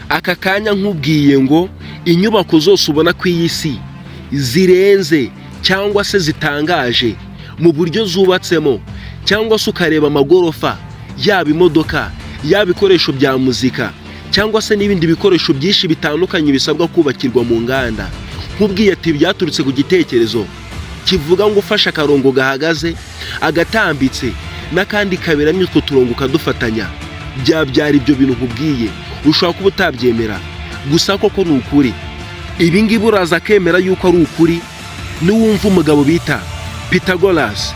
Aka kanya nkubwiye ngo inyubako zose ubona ku iyi si zirenze cyangwa se zitangaje mu buryo zubatsemo, cyangwa se ukareba amagorofa, yaba imodoka, yaba ibikoresho bya muzika, cyangwa se n'ibindi bikoresho byinshi bitandukanye bisabwa kubakirwa mu nganda, nkubwiye ati byaturutse ku gitekerezo kivuga ngo ufashe akarongo gahagaze, agatambitse n'akandi kaberamye, utwo turongo ukadufatanya, byabyara ibyo bintu nkubwiye. Ushobora kuba utabyemera, gusa koko ni ukuri. Ibi ngibi uraza akemera yuko ari ukuri niwumva umugabo bita Pythagoras.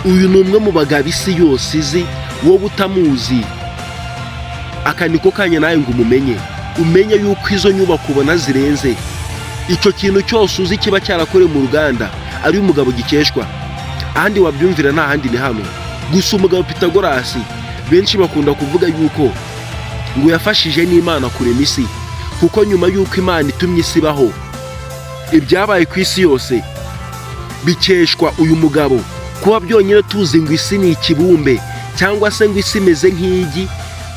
Uyu ni umwe mu bagabo isi yose izi. Wowe utamuzi, aka niko kanya nawe ngo umumenye, umenye yuko izo nyubako ubona zirenze, icyo kintu cyose uzi kiba cyarakorewe mu ruganda, ari umugabo gikeshwa. Ahandi wabyumvira nta handi, ni hano gusa. Umugabo Pythagoras benshi bakunda kuvuga yuko ngo yafashije n'Imana kurema isi, kuko nyuma y'uko Imana itumye isi ibaho, ibyabaye ku isi yose bikeshwa uyu mugabo. Kuba byonyine tuzi ngo isi ni ikibumbe, cyangwa se ngo isi imeze nk'igi,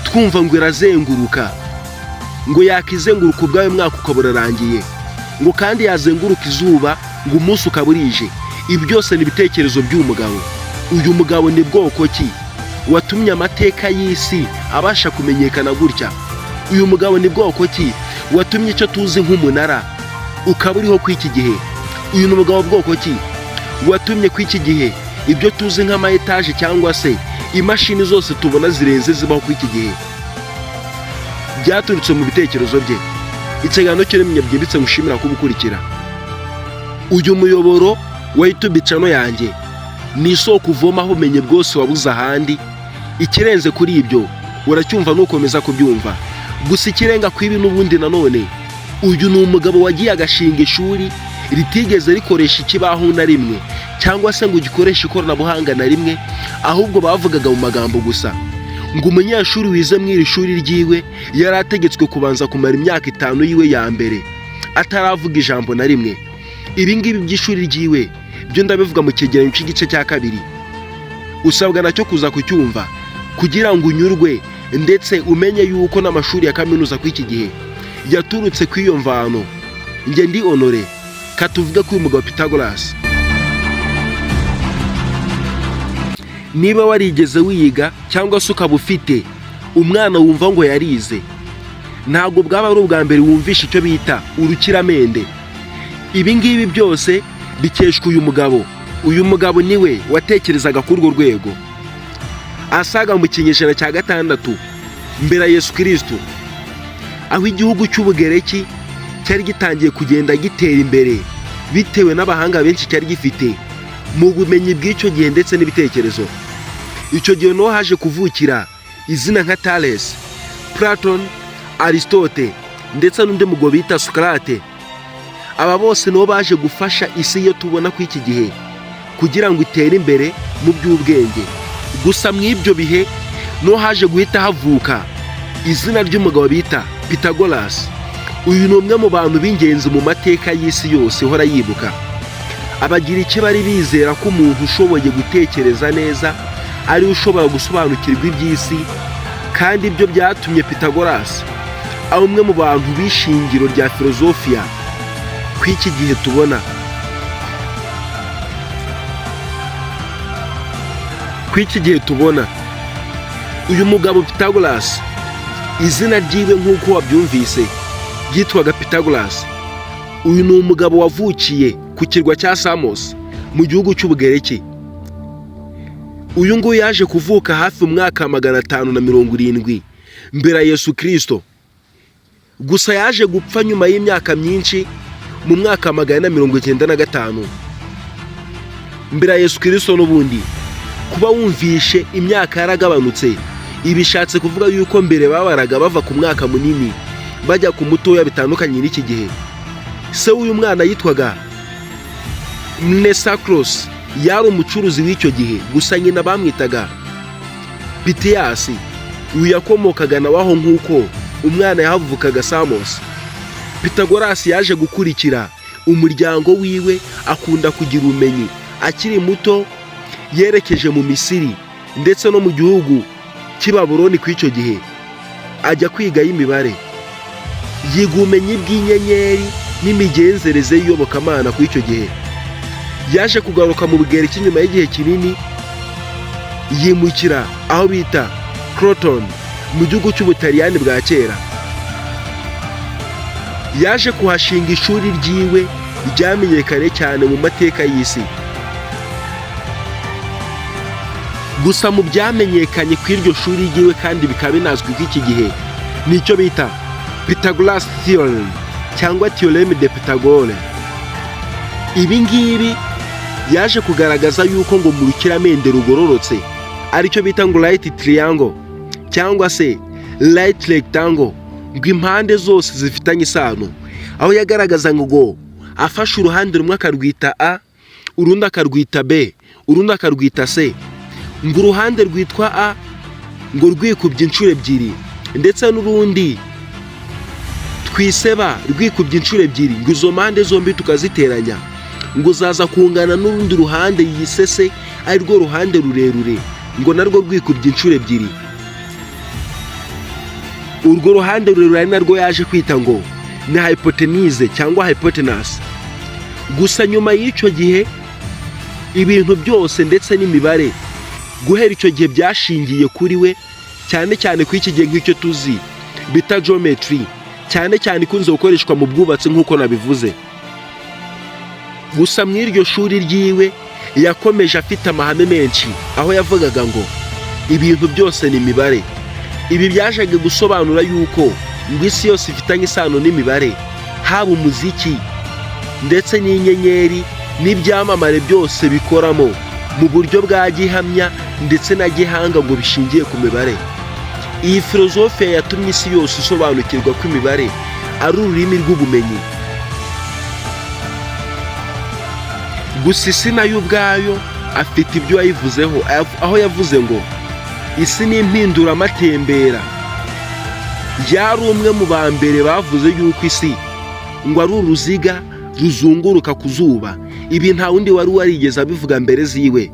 twumva ngo irazenguruka, ngo yakizenguruka ubwayo mwaka ukaba urarangiye, ngo kandi yazenguruka izuba ngo umunsi ukaba urije, ibi byose ni ibitekerezo by'uyu mugabo. Uyu mugabo ni bwoko ki watumye amateka y'isi abasha kumenyekana gutya? Uyu mugabo ni bwoko ki watumye icyo tuzi nk'umunara ukaba uriho ku iki gihe? Uyu ni umugabo bwoko ki watumye ku iki gihe ibyo tuzi nk'ama etaje cyangwa se imashini zose tubona zirenze zibaho ku iki gihe byaturutse mu bitekerezo bye? Ikiganiro cyo byimbitse, ngushimira kuba ukurikira uyu muyoboro wa YouTube channel yanjye. Ni isoko uvomaho ubumenyi bwose wabuze ahandi. Ikirenze kuri ibyo uracyumva nukomeza kubyumva. Gusa ikirenga ku ibi n'ubundi nanone, uyu ni umugabo wagiye agashinga ishuri ritigeze rikoresha ikibaho na rimwe, cyangwa se ngo gikoreshe ikoranabuhanga na rimwe, ahubwo bavugaga mu magambo gusa. Ngo umunyeshuri wize mu iri shuri ryiwe yari ategetswe kubanza kumara imyaka 5 yiwe ya mbere ataravuga ijambo na rimwe. Ibi ngibi by'ishuri ryiwe byo ndabivuga mu cyegeranyo cy'igice cya kabiri. Usabwa nacyo kuza kucyumva kugira ngo unyurwe, ndetse umenye yuko n'amashuri ya kaminuza kuri iki gihe yaturutse ku iyo mvano. Njye ndi Honore. Katuvuge ko uyu mugabo Pythagoras, niba warigeze wiga cyangwa se ukaba ufite umwana wumva ngo yarize, ntabwo bwaba ari ubwa mbere wumvisha icyo bita urukiramende. Ibi ngibi byose bikeshwa uyu mugabo. Uyu mugabo niwe watekerezaga kuri urwo rwego asaga mu kinyejana cya 6 mbere ya Yesu Kirisitu, aho igihugu cy'Ubugereki cyari gitangiye kugenda gitera imbere bitewe n'abahanga benshi cyari gifite mu bumenyi bw'icyo gihe ndetse n'ibitekerezo. Icyo gihe niho haje kuvukira izina nka Thales, Platon, Aristote ndetse n'undi mugabo bita Socrate. Aba bose nibo baje gufasha isi iyo tubona ku iki gihe kugira ngo itere imbere mu by'ubwenge. Gusa mu ibyo bihe niho haje guhita havuka izina ry'umugabo bita Pythagoras. Uyu ni umwe mu bantu b'ingenzi mu mateka y'isi yose ihora yibuka. Abagira icyo bari bizera ko umuntu ushoboye gutekereza neza ariwe ushobora gusobanukirwa iby'isi, kandi ibyo byatumye Pythagoras ari umwe mu bantu b'ishingiro rya filozofiya ku iki gihe tubona. Ku iki gihe tubona uyu mugabo Pythagoras, izina ryiwe nk'uko wabyumvise ryitwaga Pythagoras. Uyu ni umugabo wavukiye ku kirwa cya Samos mu gihugu cy'Ubugereki. Uyu nguyu yaje kuvuka hafi mu mwaka wa 570 mbere ya Yesu Kirisito. Gusa yaje gupfa nyuma y'imyaka myinshi mu mwaka wa 495 mbere ya Yesu Kirisito. N'ubundi kuba wumvishe imyaka yaragabanutse, ibishatse kuvuga yuko mbere babaraga bava ku mwaka munini bajya ku mutoya, bitandukanye n'iki gihe. Se w'uyu mwana yitwaga Mnesarchos, yari umucuruzi w'icyo gihe. Gusa nyina bamwitaga Pitiyasi. Uyu yakomokaga nawe aho nk'uko umwana yahavukaga, Samos. Pythagoras yaje gukurikira umuryango wiwe, akunda kugira ubumenyi. Akiri muto yerekeje mu Misiri ndetse no mu gihugu cy'i Babuloni ku icyo gihe, ajya kwiga y'imibare. Yiga ubumenyi bw'inyenyeri n'imigenzereze y'iyobokamana. Kuri icyo gihe yaje kugaruka mu Bugereki nyuma y'igihe kinini, yimukira aho bita Croton mu gihugu cy'Ubutaliyani bwa kera. Yaje kuhashinga ishuri ryiwe ryamenyekanye cyane mu mateka y'isi. Gusa mu byamenyekanye ku iryo shuri ryiwe kandi bikaba binazwi kw'iki gihe, ni icyo bita Pythagoras Theorem cyangwa Théorème de Pythagore. Ibi ngibi yaje kugaragaza yuko ngo mu rukiramende rugororotse, aricyo bita ngo right triangle cyangwa se right rectangle, ngo impande zose zifitanye isano, aho yagaragaza ngo afashe uruhande rumwe akarwita A, urundi akarwita B, urundi akarwita C, ngo uruhande rwitwa A ngo rwikubye inshuro ebyiri ndetse n'urundi twise B rwikubye inshuro ebyiri, ngo izo mpande zombi tukaziteranya, ngo zaza kungana n'urundi ruhande yise C, ari rwo ruhande rurerure, ngo narwo rwikubye inshuro ebyiri. Urwo ruhande rurerure ari narwo yaje kwita ngo ni hypotenuse cyangwa hypotenuse. Gusa nyuma y'icyo gihe, ibintu byose ndetse n'imibare guhera icyo gihe byashingiye kuri we, cyane cyane kuri iki gihe nk'icyo tuzi bita geometry, cyane cyane ikunze gukoreshwa mu bwubatsi nk'uko nabivuze. Gusa mu iryo shuri ryiwe yakomeje afite amahame menshi, aho yavugaga ngo ibintu byose ni imibare. Ibi byajaga gusobanura yuko ngo isi yose ifitanye isano n'imibare, haba umuziki ndetse n'inyenyeri n'ibyamamare byose bikoramo mu buryo bwa gihamya ndetse na gihanga, ngo bishingiye ku mibare. Iyi filozofiya yatumye isi yose isobanukirwa ko imibare ari ururimi rw'ubumenyi. Gusa isi nayo ubwayo afite ibyo yayivuzeho, aho yavuze ngo isi ni impinduramatembera. Yari umwe mu ba mbere bavuze yuko isi ngo ari uruziga ruzunguruka ku zuba. Ibi nta wundi wari warigeze abivuga mbere ziwe.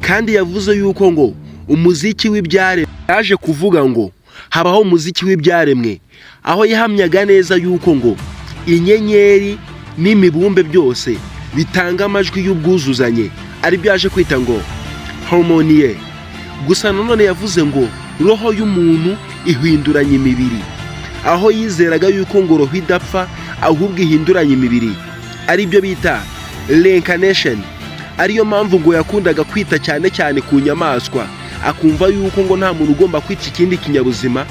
Kandi yavuze yuko ngo umuziki w'ibyaremwe, yaje kuvuga ngo habaho umuziki w'ibyaremwe, aho yahamyaga neza yuko ngo inyenyeri n'imibumbe byose bitanga amajwi y'ubwuzuzanye, aribyo yaje kwita ngo harmonie. Gusa nanone yavuze ngo roho y'umuntu ihinduranya imibiri, aho yizeraga yuko ngo roho idapfa ahubwo ihinduranya imibiri, aribyo bita reincarnation. Ariyo mpamvu ngo yakundaga kwita cyane cyane ku nyamaswa, akumva yuko ngo nta muntu ugomba kwica ikindi kinyabuzima,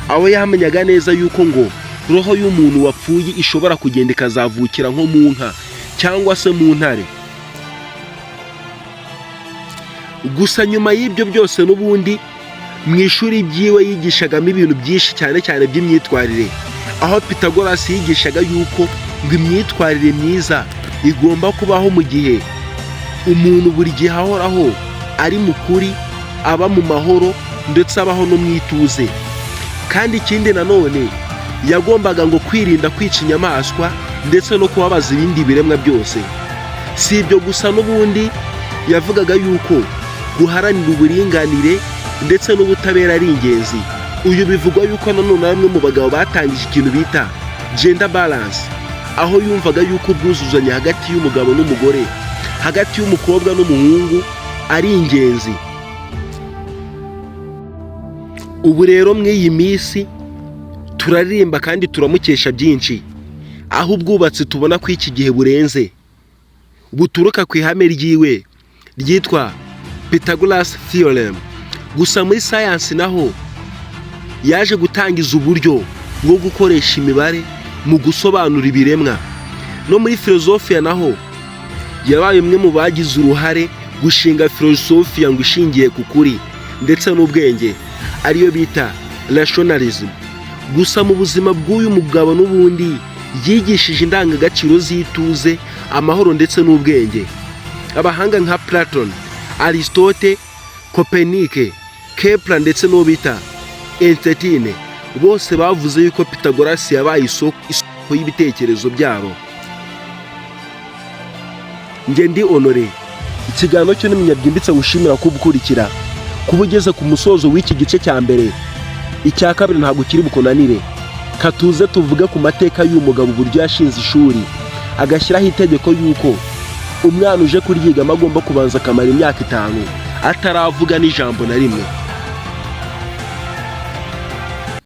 aho yamenyaga neza yuko ngo roho y'umuntu wapfuye ishobora kugenda ikazavukira nko mu nka cyangwa se mu ntare. Gusa nyuma y'ibyo byose n'ubundi mu ishuri ryiwe yigishagamo ibintu byinshi, cyane cyane by'imyitwarire, aho Pythagoras yigishaga yuko ngo imyitwarire myiza igomba kubaho mu gihe umuntu buri gihe ahoraho ari mu kuri, aba mu mahoro ndetse abaho no mu ituze. Kandi ikindi nanone yagombaga ngo kwirinda kwica inyamaswa ndetse no kubabaza ibindi biremwa byose. Si ibyo gusa, n'ubundi yavugaga yuko guharanira uburinganire ndetse n'ubutabera ari ingenzi. Uyu bivugwa yuko nanone ari umwe mu bagabo batangije ikintu bita gender balance, aho yumvaga yuko ubwuzuzanye hagati y'umugabo n'umugore, hagati y'umukobwa n'umuhungu ari ingenzi. Ubu rero muri iyi minsi turaririmba kandi turamukesha byinshi, aho ubwubatsi tubona ko iki gihe burenze buturuka ku ihame ryiwe ryitwa Pythagoras Theorem. Gusa muri sayansi naho yaje gutangiza uburyo bwo gukoresha imibare mu gusobanura ibiremwa. No muri filozofiya naho yabaye umwe mu bagize uruhare gushinga filozofiya ngo ishingiye ku kuri ndetse n'ubwenge, ariyo bita rationalism. Gusa mu buzima bw'uyu mugabo n'ubundi yigishije indangagaciro z'ituze, amahoro ndetse n'ubwenge. Abahanga nka Platon, Aristote, Copernic, Kepler ndetse n'uwo bita Einstein bose bavuze yuko Pythagoras yabaye isoko y'ibitekerezo byabo. Njye ndi Honore, ikiganiro cyo n'imenya byimbitse. Ngushimira kuba ukurikira, kuba ugeze ku musozo w'iki gice cya mbere. Icya kabiri ntabwo kiri bukunanire. Katuze tuvuge ku mateka y'uyu mugabo, uburyo yashinze ishuri, agashyiraho itegeko y'uko umwana uje kuryigamo agomba kubanza akamara imyaka 5 ataravuga n'ijambo na rimwe.